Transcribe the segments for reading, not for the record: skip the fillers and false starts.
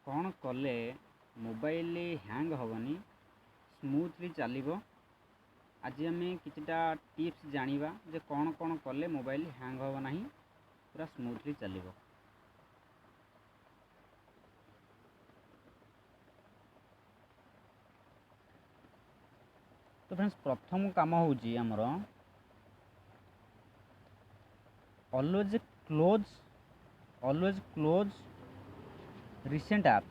କ'ଣ କଲେ mobile hang ହେବନି, ସ୍ମୁଥଲି ଚାଲିବ। ଆଜି ଆମେ କିଛିଟା ଟିପ୍ସ ଜାଣିବା ଯେ କ'ଣ କ'ଣ କଲେ ମୋବାଇଲ ହ୍ୟାଙ୍ଗ ହେବ ନାହିଁ, ପୁରା ସ୍ମୁଥଲି ଚାଲିବ। ତ ଫ୍ରେଣ୍ଡସ୍, ପ୍ରଥମ କାମ ହେଉଛି ଆମର always close recent app.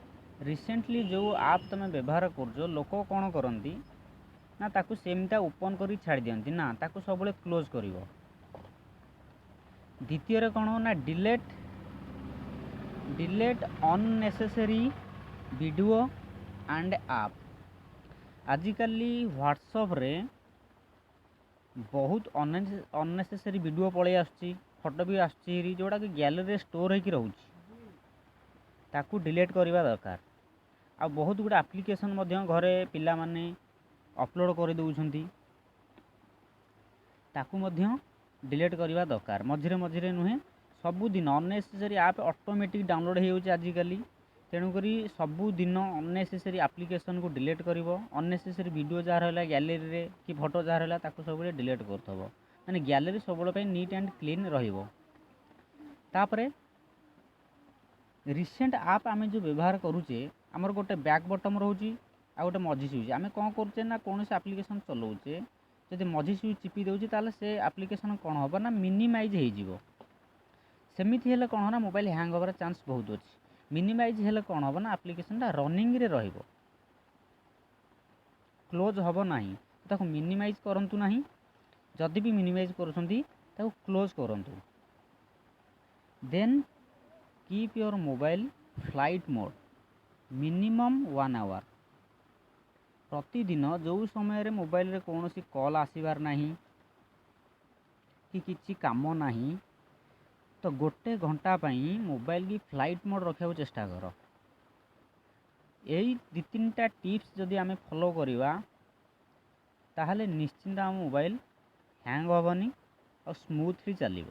Recently ଯେଉଁ ଆପ୍ ତୁମେ ବ୍ୟବହାର କରୁଛ, ଲୋକ କ'ଣ କରନ୍ତି ନା ତାକୁ ସେମିତିଆ ଓପନ୍ କରିକି ଛାଡ଼ି ଦିଅନ୍ତି। ନା, ତାକୁ ସବୁବେଳେ କ୍ଲୋଜ୍ କରିବ। ଦ୍ୱିତୀୟରେ କ'ଣ ନା delete unnecessary video and app. ଆଜିକାଲି ହ୍ୱାଟ୍ସଆପ୍ରେ ବହୁତ ଅନନେସେସରି ଭିଡ଼ିଓ ପଳେଇ ଆସୁଛି, ଫଟୋ ବି ଆସୁଛି, ଯେଉଁଟାକି ଗ୍ୟାଲେରୀରେ ଷ୍ଟୋର୍ ହେଇକି ରହୁଛି। ତାକୁ ଡିଲେଟ୍ କରିବା ଦରକାର। ଆଉ ବହୁତ ଗୁଡ଼ିଏ ଆପ୍ଲିକେସନ୍ ମଧ୍ୟ ଘରେ ପିଲାମାନେ ଅପଲୋଡ଼ କରିଦେଉଛନ୍ତି, ତାକୁ ମଧ୍ୟ ଡିଲେଟ୍ କରିବା ଦରକାର। ମଝିରେ ମଝିରେ ନୁହେଁ, ସବୁଦିନ ଅନନେସେସରି ଆପ୍ ଅଟୋମେଟିକ୍ ଡାଉନଲୋଡ଼୍ ହେଇଯାଉଛି ଆଜିକାଲି। ତେଣୁକରି ସବୁଦିନ ଅନନେସେସରି ଆପ୍ଲିକେସନ୍କୁ ଡିଲେଟ୍ କରିବ। ଅନନେସେସରି ଭିଡ଼ିଓ ଯାହା ରହିଲା ଗ୍ୟାଲେରୀରେ କି ଫଟୋ ଯାହା ରହିଲା, ତାକୁ ସବୁବେଳେ ଡିଲେଟ୍ କରୁଥିବ। ମାନେ ଗ୍ୟାଲେରୀ ସବୁବେଳେ ପାଇଁ ନିଟ୍ ଆଣ୍ଡ କ୍ଲିନ୍ ରହିବ। ତାପରେ ରିସେଣ୍ଟ ଆପ୍ ଆମେ ଯେଉଁ ବ୍ୟବହାର କରୁଛେ, ଆମର ଗୋଟେ ବ୍ୟାକ୍ ବଟନ୍ ରହୁଛି ଆଉ ଗୋଟେ ମଝି ସୁଇଚ୍। ଆମେ କ'ଣ କରୁଛେ ନା କୌଣସି ଆପ୍ଲିକେସନ୍ ଚଲାଉଛେ, ଯଦି ମଝି ସୁଇଚ୍ ଚିପି ଦେଉଛି, ତାହେଲେ ସେ ଆପ୍ଲିକେସନ୍ କ'ଣ ହେବ ନା ମିନିମାଇଜ୍ ହେଇଯିବ। ସେମିତି ହେଲେ କ'ଣ ହେବ ନା ମୋବାଇଲ ହ୍ୟାଙ୍ଗ ହେବାର ଚାନ୍ସ ବହୁତ ଅଛି। ମିନିମାଇଜ୍ ହେଲେ କ'ଣ ହେବ ନା ଆପ୍ଲିକେସନ୍ଟା ରନିଂରେ ରହିବ, କ୍ଲୋଜ୍ ହେବ ନାହିଁ। ତାକୁ ମିନିମାଇଜ୍ କରନ୍ତୁ ନାହିଁ। ଯଦି ବି ମିନିମାଇଜ୍ କରୁଛନ୍ତି, ତାକୁ କ୍ଲୋଜ୍ କରନ୍ତୁ। Then keep your mobile flight mode minimum one hour. ପ୍ରତିଦିନ ଯେଉଁ ସମୟରେ ମୋବାଇଲରେ କୌଣସି କଲ୍ ଆସିବାର ନାହିଁ କି କିଛି କାମ ନାହିଁ, ତ ଗୋଟେ ଘଣ୍ଟା ପାଇଁ ମୋବାଇଲକି ଫ୍ଲାଇଟ୍ ମୋଡ଼୍ ରଖିବାକୁ ଚେଷ୍ଟା କର। ଏଇ ଦୁଇ ତିନିଟା ଟିପ୍ସ ଯଦି ଆମେ ଫଲୋ କରିବା, ତାହେଲେ ନିଶ୍ଚିନ୍ତ ଆମ ମୋବାଇଲ ହ୍ୟାଙ୍ଗ ହେବନି ଆଉ ସ୍ମୁଥଲି ଚାଲିବ।